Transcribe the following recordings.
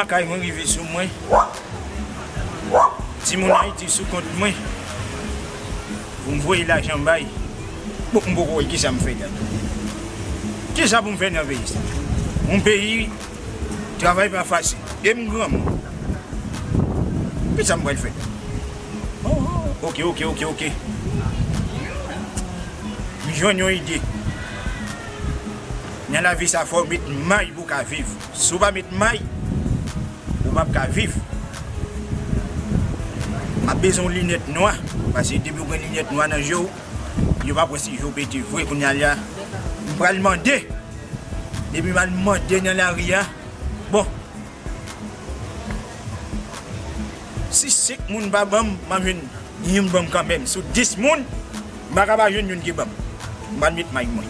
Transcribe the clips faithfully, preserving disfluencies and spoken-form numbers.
Kay mwen rive sou mwen. Timoun Ayiti sou kont mwen. Pou m voye lajan bay. Bon, m poko wè kisa m fè la. Kisa pou m fè nan peyi sa? Yon peyi, travay pa fasil. E m granmoun. Kisa m pral fè? Oke, oke, oke, oke. M jwenn yon ide. Nan lavi sa, fò w met may pou w ka viv. Si w pa met may, ou p ap ka viv. M ap bezwen yon linèt nwa, paske depi w gen linèt nwa nan je w, yo p ap wè si je w pete vre. Kounye a la, m pral mande. Depi m al mande nan lari a, bon, si senk moun pa ban m, m ap jwenn youn ban m kanmenm. Sou dis moun, m pa ka pa jwenn youn ki ban m. M pral met may mwen.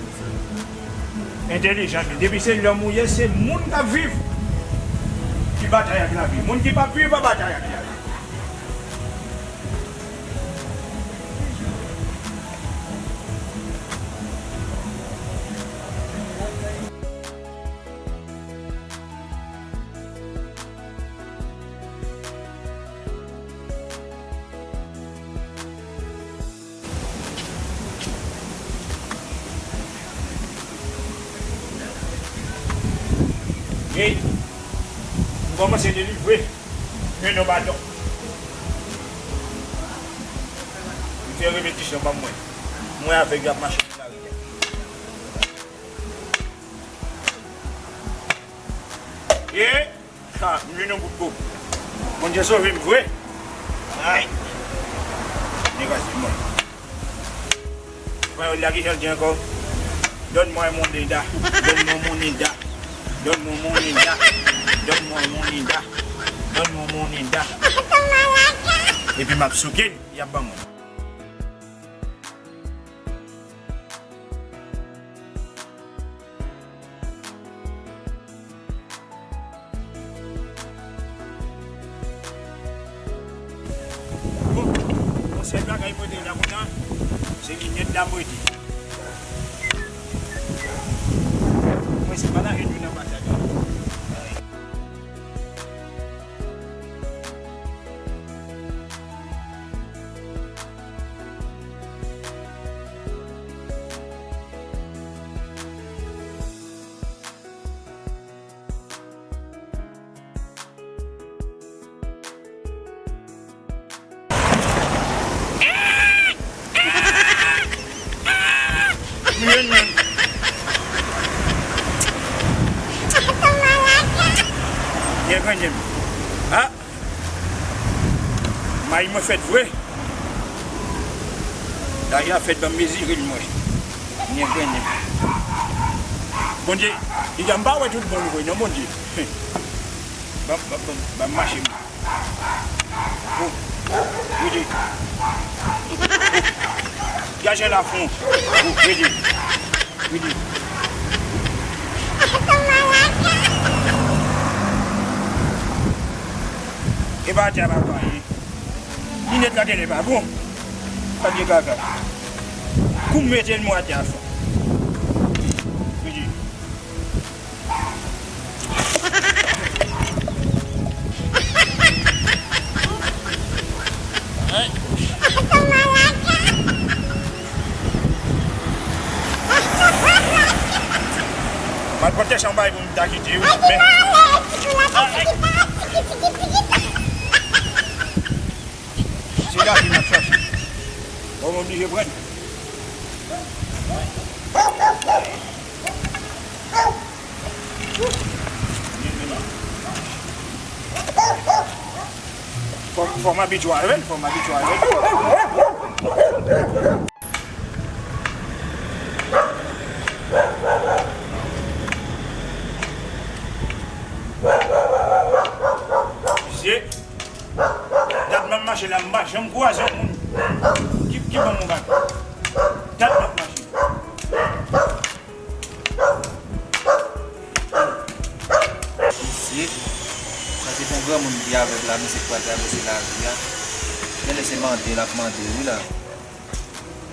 Entèlijan, men depi se lòm ou ye, se moun k ap viv ki batay ak lavi. Moun ki p ap viv pa batay ak lavi. Ey, m kòmanse delivre. Men non, padon. M fè repetisyon ban mwen. Mwen avèg y ap mache nan lari a. E, ha, m vin yon bout po. Bondye sove m vre. Ay. Degaje mwen. Panyòl la ki jan l di ankò? Donne-moi un moneda. Donne-moi un moneda. Donne-moi un moneda. Donne-moi un moneda. Donne-moi un moneda. Epi m ap souke l, y ap ban mwen. Bon, bon, sèl bagay mwen te la kontan, se linèt la mwen te. Mwen se pa la jwenn youn nan bagay la. M jwenn youn. Byen grennen m. Ah! May mwen fèt vre. Lari a fèt, ban m mezire l mwen. Byen grennen m. Bondye, piga m pa wè tout bon vre non, Bondye. Ban, ban, ban, ban m mache m. Oh, rete. Oh, gaje la fon. Oh, rete. Rete. E pa atè a papa ye. Linèt la genlè pa bon. Pa gen kaka. Kou m mete l mwen atè a fon. Rete. M al pòte chanbay pou m ta kite wi, men se lavi m ap chache. Bon, m oblije pran. Fò, fò m abitye avè l, fò m abitye avè l. Mesye, dat m ap mache la, m pa janm kwaze yon moun ki, ki ban m yon bagay. Dat m ap mache. Isit, sa se yon granmoun ki avèg la, misye k pral travèse lari a. Genlè se mande l ap mande wi la.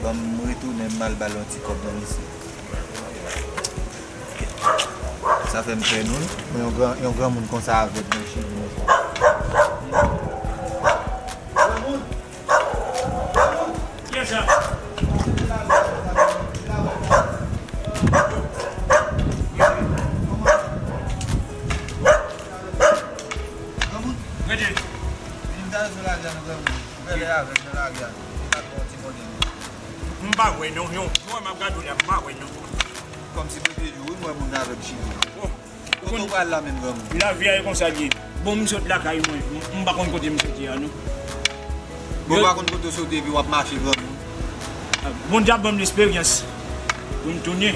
Ban m retounen m al ba l yon ti kòb nan misye. Sa fè m pè nou, wi. Yon gran, yon granmoun konsa avèk mwen cheri konsa. Granmoun! Granmoun! Kiyès sa? Granmoun! Rete. Vin ta sou lari a, nou granmoun. Ou pè lè avèk nan lari a. Ou ta pran ti konnen. M pa wè non, yon, yon m ap gade w la, m pa wè non. Kòmsi premye jou, wi, m wè moun avèk cheve. Oh. Kote w pral la menm, granmoun? Lavi a e konsa l ye. Bon, m sot lakay mwen, m, m pa konn kote m soti a, non. Bon, w pa konn kote w soti epi w ap mache, granmoun? Bondye ap ban m lesperyans pou m tounen.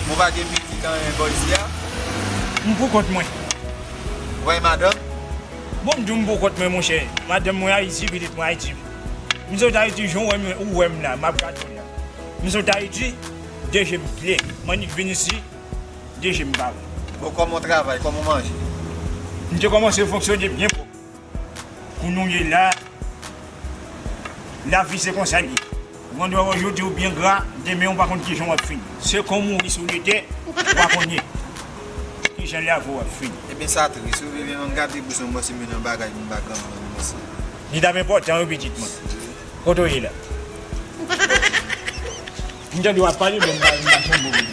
Bon, pa gen pitit anyen bò isi a? M pou kont mwen. Ou pa gen madanm? Bon, m di w m pou kont mwen, monchè. Madanm mwen Ayiti, pitit mwen Ayiti. M sot Ayiti, jan w wè m, ou wè m la, m ap gade w la. M sot Ayiti, de je m klè. M annik vin isi, de je m pa wè. Bon, kòman w travay, kòman w manje? M te kòmanse fonksyone byen pwòp. Kounye w ye la, lavi se konsa l ye. Ou konn wè jodi w byen gra, demen ou pa konn kijan w ap fini. Se kon w mouri sou lete, ou pa konnen kijan lavi w ap fini. Ebyen, sa tris, wi, bebe, men m gade bouch mwen, m panse m nan bagay, m pa granmoun, mèsi. Li t ap enpòtan, wi, pitit mwen. Kote w ye la? M tande w ap pale, men m pa, m pa sonje kote w ye.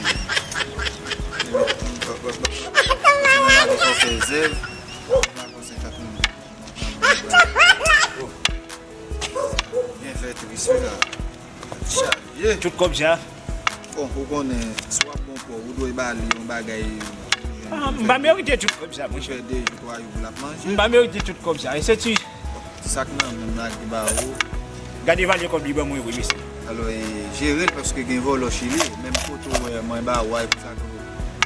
Byen fè tris wi la. Chaje. Tout kòb sa. Bon, ou konnen, si w ap bon pou ou, ou dwe ba li yon bagay. Ah, m pa merite tout kòb sa, monchè. Fè de jou, twa jou pou l ap manje. M pa merite tout kòb sa. E se ti Ti sa k nan men m la ki ba ou. Gade valè kòb li ban mwen wi, mesye. Alò, e, jere l paske gen vòlò Chili. Menm foto, e, mwen ba ou a, e pou sa tou,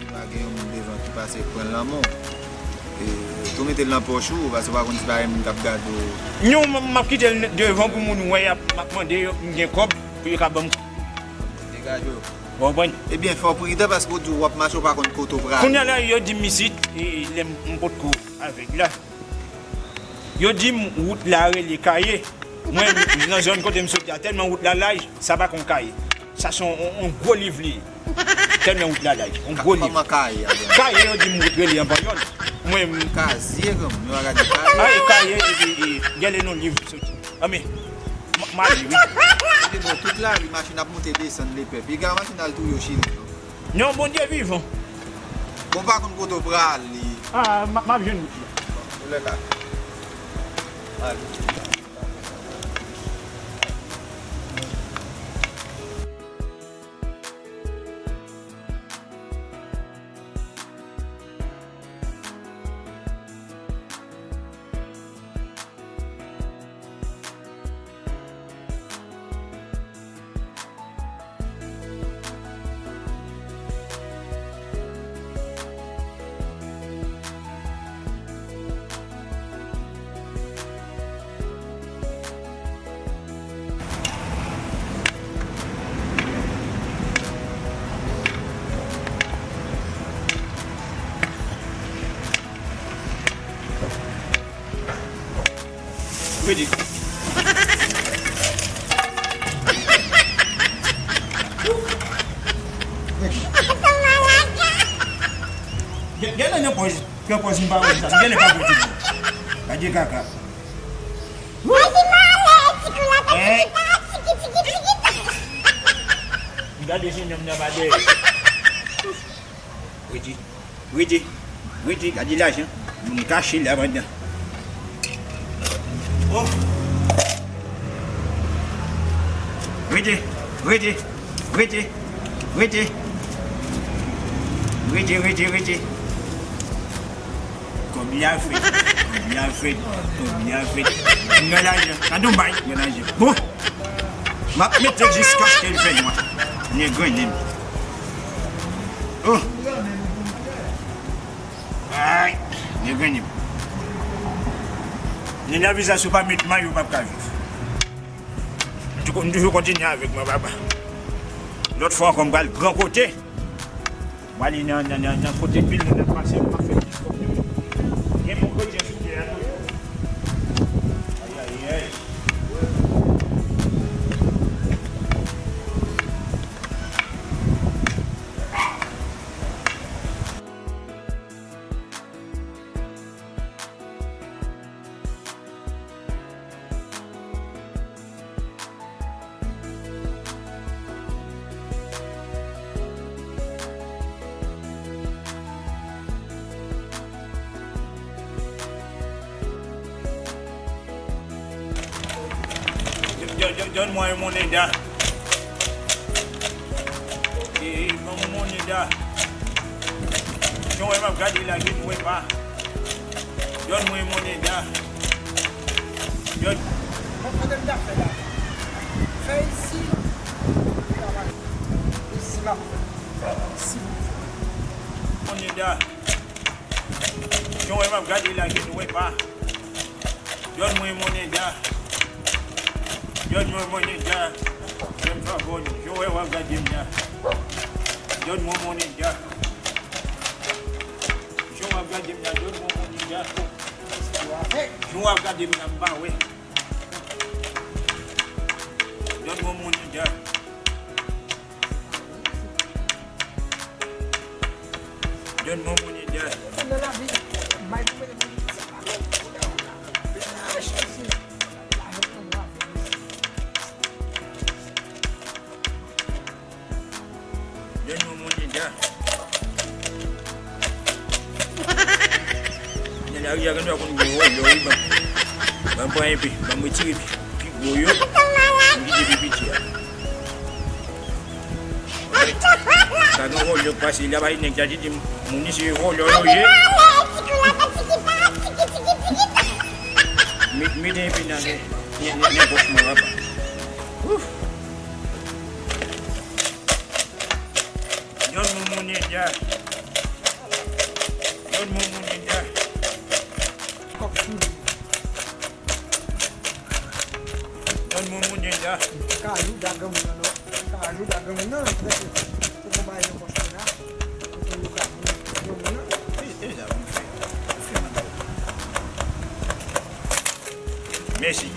li pa gen yon moun devan ki pase pran l nan men w. E, tou mete l nan pòch ou, paske w pa konn si pa gen moun k ap gade w. Non, m, m ap kite l devan pou moun wè, y ap, m ap mande yo, m gen kòb, pou yo ka ban m. Degaje w. Ou konprann? Ebyen, fò w pridan paske w di w ap mache, w pa konn kote w prale. Kounye a la, yo di m isit, e, lè m, m potko avèg la. Yo di m wout la rele Kaye. Mwen, nan zòn kote m soti a, tèlman wout la laj, sa pa kon Kaye. Sa se yon, yon, yon gwo liv li ye. Tèlman wout la laj, yon gwo liv. Kòman Kaye a, bon? Kaye, yo di m wout rele an panyòl. Mwen, m Kazye, granmoun, yo pa ka di Kaye. A, e Kaye, e, e, e, gèlè non liv soti. Anben, m, m ale, wi. Ebyen, bon, tout lari, machin ap monte desann, lepè. Piga machin al touye w Chili, non? Non, Bondye vivan. Bon, pa konn kote w prale. Ah, m, m ap jwenn wout la. Bon, toulèka. Ale. Redi. Gen, gen nan pòz, gen pòz m pa wè sa. Gen nan pa wè tout bon. Gade kaka. Eh. Gade si nonm nan pa dèyè. Redi. Rete, rete, gade lajan. Moun kache la pandan. Oh. Rete, rete, rete, rete. Rete, rete, rete. Kòb la fèt, kòb la fèt, kòb la fèt. M gen lajan. Gade yon bay, m gen lajan. Bon. M ap mete l jiskaske l fè nwa. Nèg grennen m. Oh. Ay, nèg grennen m. Nèg la vizaj si w pa met mayo, w p ap ka viv. M toujou, m toujou kontinye avèk mwen, papa. Lòt fwa ankò, m pral gran kote. M ale nan, nan, nan, nan kote pil moun ap pase, m ap fè plis kòb. Gen bon kretyen sou tè a toujou. Ay, ay, ay. Donne-moi un moneda. Donne-moi un moneda. Jan w wè m ap gade la, gen mwen pa. Donne-moi un moneda. Donne. Bon, kote m ta fè la? Fè isi. Isi m ap fè. Isi. Moneda. Jan w wè m ap gade la, gen mwen pa. Donne-moi un moneda. Donne-moi un moneda. Fè m favò, jan w wè w ap gade m la. Donne-moi un moneda. Jan w ap gade m la, donne-moi un moneda. Jan w ap gade m la, m pa wè. Donne-moi un moneda. Donne-moi un moneda. Donne-moi un moneda. Nan lari a, gen dwa konn gen vòlè, wi, ban. Ban m pran enpe, ban m retire pi, pi gwo yo, m kite pi piti a. Sa gen vòlè k pase la, bay nèg la di m, moun isi se vòlè yo ye. Met, mete enpe nan, nan, nan, nan pòch mwen, papa. Ouf. Donne-moi un moneda. Donne-moi un moneda. Kòk sou li. Donne-moi un moneda. Kajou da granmoun nan, non. Kajou da granmoun nan, se bon bagay nan pòch mwen la. Pou nou ka pou granmoun nan. Mèsi.